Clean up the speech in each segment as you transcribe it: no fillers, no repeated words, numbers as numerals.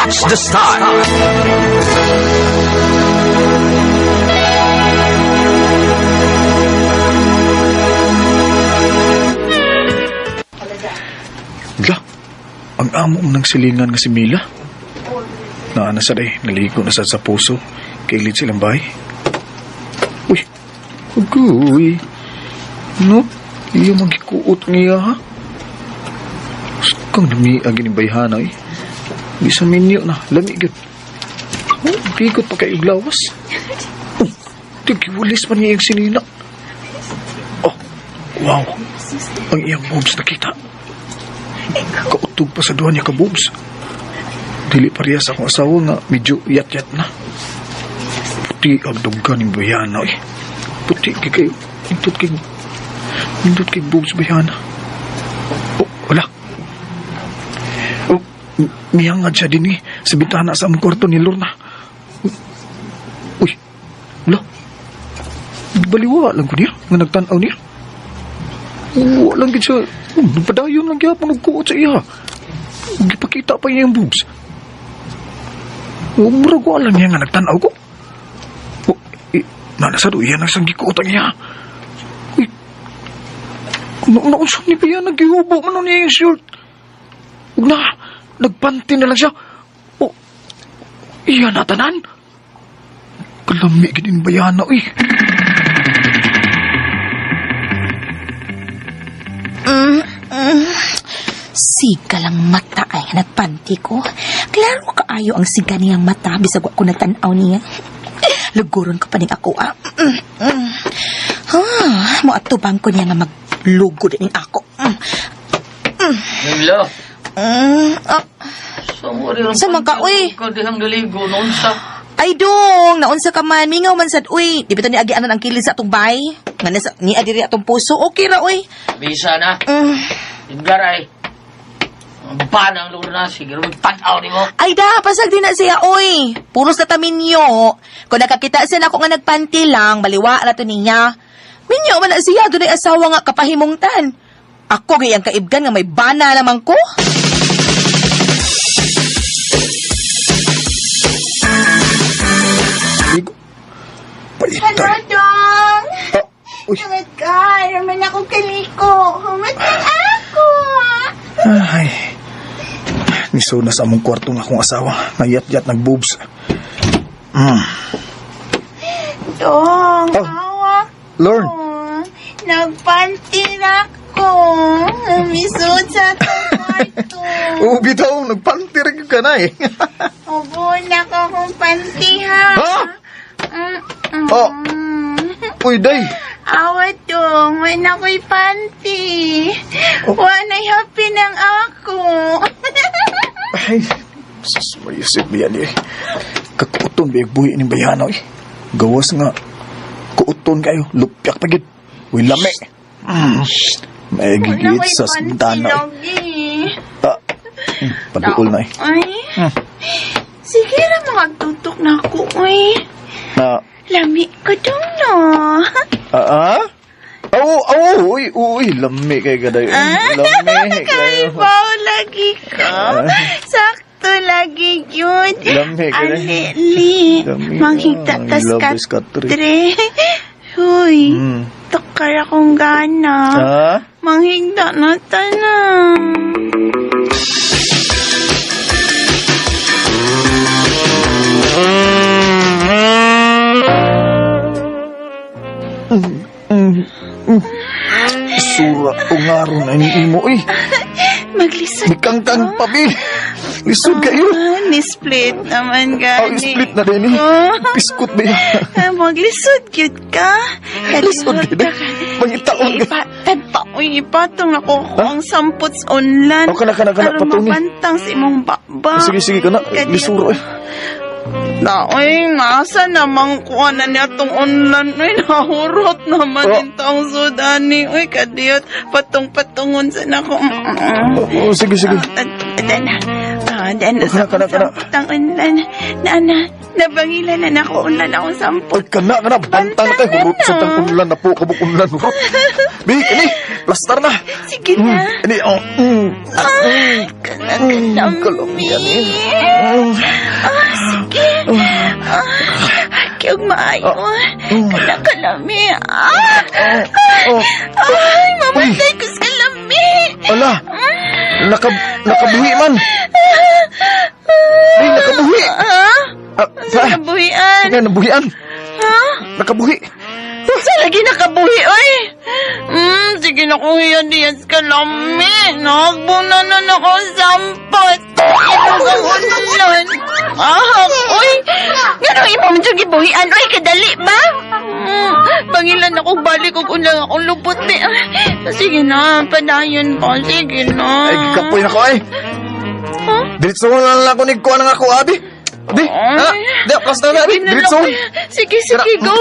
Watch the Star. Ga, ang amo ng silingan nga si Mila. Naa na sad ay, naligo na sad sa puso. Kailid silang bahay. Uy, agoy. No, iya magikuot niya ha. Kang nami ang ginibayhana eh. Bisa minyo na, lami gyud. Oh, bigot pa kayo lawas. Oh, tigiwalis pa niya yung sinina. Oh, wow. Ang iyang boobs nakita. Kautog pa sa duha niya ka boobs. Dili parehas sa akong asawa nga medyo yat-yat na. Puti ang dughan ni Bayana eh. Puti kay kayo. Nindot kay boobs Bayana. Oh, wala. Oh, miyangad siya din eh. Sa bintana sa among kwarto ni Lorna. Uy, wala. Baliwa lang ko niya. Nga nagtanaw niya. Wala lang gid siya. Oh, nagpadayon lang gyapon nagkuot sa iya. Gipakita pa niya yung boobs. Oh, murag wala niya nga nagtanaw ko. Oh, eh, nana sa do, iya nang sang gikuot ang iya. Uy, naunsa ni Pia, naghihubo man niya yung shirt. Ug na, nagpanty na lang siya. Oh, iya na tanan. Kalami gid ni bayana, uy. Siga lang mata ay nagpanti ko. Klaro kaayo ang siga niyang mata bisag wa ko nagtan-aw niya. Luguron ko pa ning ako ah. Ah, moatubang ko niya nga maglugod ning ako. Mila, Ah, sa mo rin Sa man ka, uy? Ka dihang naligo noon sa. Ay dong, naunsa ka man, mingaw man sad uy. Di ba to ni agianan ang kilid sa atong bay? Nga nasa ni adiri atong puso. Okay ra uy. Bisa na. Edgar ay. Ang banang lugar na, siguro magpanaw ni mo. Ay da, pasag din na siya, oy. Puros na ta minyo. Kung nakakita siya na ako nga nagpanty lang, baliwa na to niya. Minyo man na siya, doon ay asawa nga kapahimungtan. Ako gayang kaibgan nga may bana naman ko. Ligo. Hello, Paitay. Dong! Ah, uy. Tungod ka, raman akong kaliko. Humat lang ako! Ay. Niso na sa among kwarto nga akong asawa. Nayat-yat nag-boobs. Dong, Oh. awa Lorne. ko. Nagpanty na ako. Namisod sa atong kwarto. Oo, bitaw. Nagpanty rin ka na eh. Ubo na ko akong panty, ha? Ha? Mm-mm. Oh. Uy, day. Awa, Dong. Wala ako'y panty. Oh. Wala happy ng ako. Ay, sus, mayusip niya eh. Kakuton ba yung buhi ni Bayano eh. Gawas nga. Kuuton kayo. Lupyak pa gid. Uy, lami. May Wala gigit ko'y sa panty sintana eh. lagi. Ah, paduol na eh. Ay. Sige ra, makagtutok na ako, uy. Na, Lami ko dong, no? ah, ah? Oo, oo, uy, uy, lami kay gaday. Lami kayo. Kaibaw lagi ko. Sakto lagi yun. Lami ka na. Ali, Lami, manghigda ah, tas love is katre. katre. Huy, tukar akong gana. Ha? Manghigda na tanan. Sura o ngaro na ni imo eh. Maglisod Mikangkang pabi. Lisod kayo. Ah, ni-split naman Oh, gani. split na din eh. Biskut ba yan? Ah, maglisod gyud ka. Lisod gyud eh. Pangitaon ka. Ipatag pa. Uy, ipatong ako ko ang sampot sa online. Oh, kana, kana, kana, Aron patungi. mabantang sa imong baba. Sige, sige, kana. Lisuro eh. Na, uy, nasa namang kuha na niya tong online. Uy, nahurot naman Oh. yung taong sudani. Uy, kadiyot. Patong-patungon sa nako. Oh, sige, sige. Ah, dan na. Ah, dan na. Oh, kana, kana, kana. Sampot ang online. Na, na. Nabangila na nako unlan akong sampot. Ay, kana nga na. Banta na kay. Hurot sa tang unlan na po. Kabuk unlan. Hurot. Bi, kini. Plastar na. Sige na. Ini, oh. Kana Kalami yan eh. Ah, sige. Ah, kiyog maayo. Kana kalami. Ah, Oh. ay, mamatay ko sa kalami. Ala. Nakabuhi man. Bi, nakabuhi. Ha? Ah, Sa nabuhian? Nga, nabuhian. Ha? Nakabuhi. Sa lagi nakabuhi, oy! Sige na kung iyan diyan sa kalami. Nagbunan na na ako sampot. Ito ang ulan. Ah, oy! Ganun imo man siyang gibuhian, oy, kadali ba? Bangilan ako, balik og ulang akong lupot ni. Ah, sige na, padayon pa. Sige na. Ay, kapoy na ko ay. Huh? Diretso na lang ako ni kuha ng ako, abi. Abi, ha? Di, plastar na, abi. Sige na Diretso. lang. Sige, sige, go.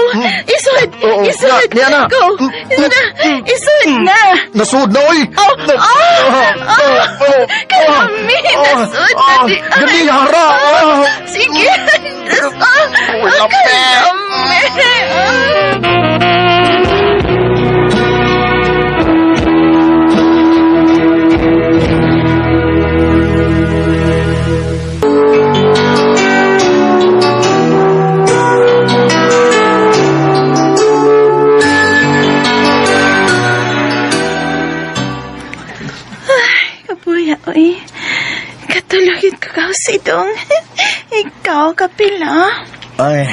Isod, Oo, isod. na, niya na. Go. Isod na. Isod na. Nasud na, oy! Oh, oh, oh, oh, Kalami, nasud na di. Gani, hara! Ah. Sige. Ah, Uy, lapi. kalami. Kabuya, oy. Katulogit ko ka sa idong. Ikaw, kapila. Ay,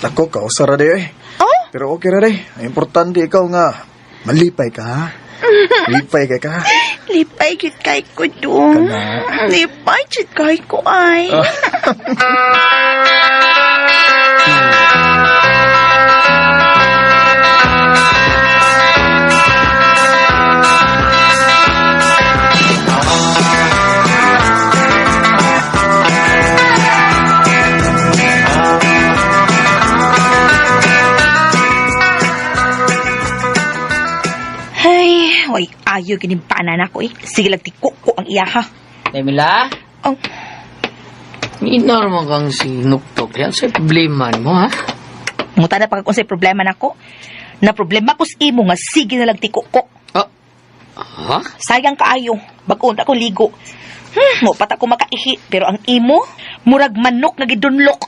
ako, kausara di, oy. Oh? Pero okay ra di. Ang importante ikaw nga, malipay ka, ha? Lipay ka ka. Lipay gyud kay ko dong. Kana. Lipay gyud kay ko ay. Ay, way, ayo gining panan ako eh. Sige lang tiko ko ang iya ha. Emila? Oh, Minar mo kang sinuktok. Yan sa problema mo, ha? muta na pa kung sa'y problema nako. Na problema ko sa imo nga sige na lang tiko ko. Oh. Ha? Sayang kaayo. Bag-on ako ligo. Mo pata ko makaihi pero ang imo murag manok nga gidunlok.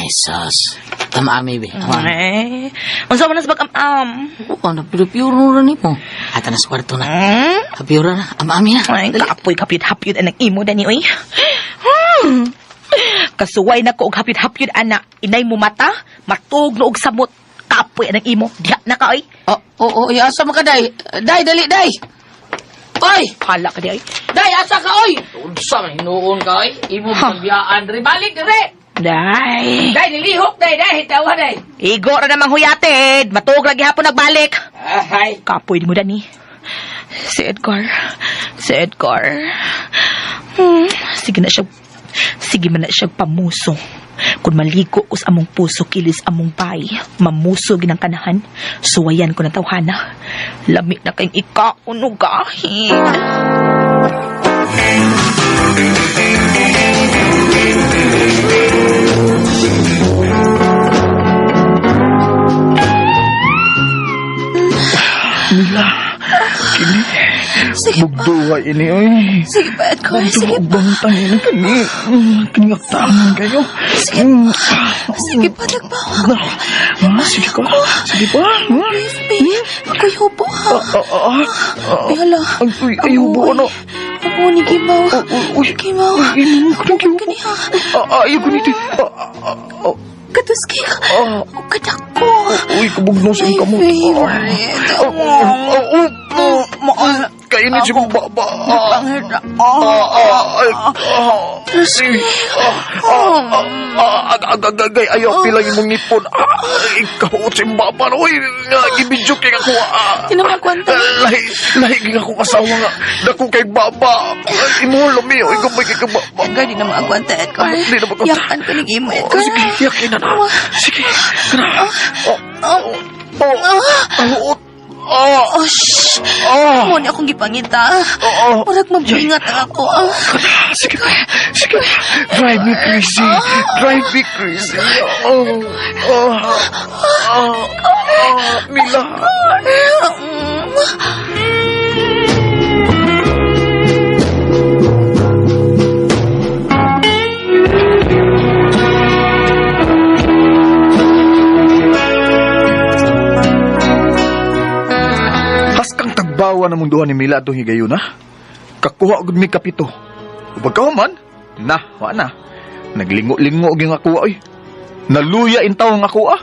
Jesus. Tama-ami, be. Tama-ami. Eh, unsa man na sa pag-am-am? Oo, na pero pure na ni mo. Ata na sa kwarto na. Pure na. Amami na. Ay, kaapoy kapyud-hapyud anang imo dani oy. Kasuway na ko og hapyud-hapyud ana. Inay mo mata, matug na og samot. Kaapoy anang imo. Diha na ka oy. Oh, oh, oh, asa man ka, day? Day, dali, day! Oy! Hala ka di oy. Day, asa ka, oy! Unsa man hinuon ka, oy? Imo Ha. biyaan diri. Balik diri! Day. Day, nilihok, day, day. Tawa, day. Igo ra namang huyatid. Matuog lagi hapon nagbalik. Ay. Kapoy di mo dani. Si Edgar. Si Edgar. Sige na siya. Sige man na siya pamuso. Kung maligo ko sa among puso, kilis among bay. Mamuso ginang kanahan. Suwayan ko na tawhana. Lami na kayong ikaunugahin. Mila, kini. Sige pa. Bugduwa ini, oy. Sige pa, Edgar. Sige Bugduwa pa. bantay ini kini. Kini nga tangan kayo. Sige Sige pa, nagbawa. Ah, sige ka. Sige pa. Please, babe. Ako'y hubo ha. Ah, ah, ah. Ah, Ay, hala. Ay, uy, ay, hubo ano. Amo ni Gimaw. Uy, uy. Gimaw. Ay, imo, kanang gihubo. Kani ha. Ah, ah, ayaw ko nito. Ah, ah, ah, ah. Katuski. Ah. O kadako. Uy, kabugno sa My iyong kamot. favorite. Ah, ah, ah, ah, ah. Kainit siya kong baba. Ah, ah, ah, ay, ah. Ay, ah, ah, ah, ah, ag, ag, ag, ag, ay, ayaw, pila yung mong ngipon. Ah, ikaw, sa iyong baba. Uy, nga, gibidyo kay ako. Ah, Tinamakwanta. Lahi, lahi kay akong asawa nga. Dako kay baba. Ay, imo, lami. Uy, gabay kay baba. Edgar, di na maagwanta, Edgar. Di na maagwanta. Yakan ko ng imo, Oh, Edgar. sige, yakin na na. Sige, kana. Oh, oh, oh, ang uot. Oh! Oh, shh. Oh! Mo ni akong gipangita. Oo. Murag mabingat ang ako. Ah. Sige, sige. Drive me crazy. Drive me crazy. Oh, oh, oh, oh, Mila. Haskang tagbawa na mong duha ni Mila atong higayuna. Kakuha gud mi kapito. Ug pagkahuman, na, wa na. Naglingo-lingo gyud ang ako oy. Naluya in taw ang ako ah.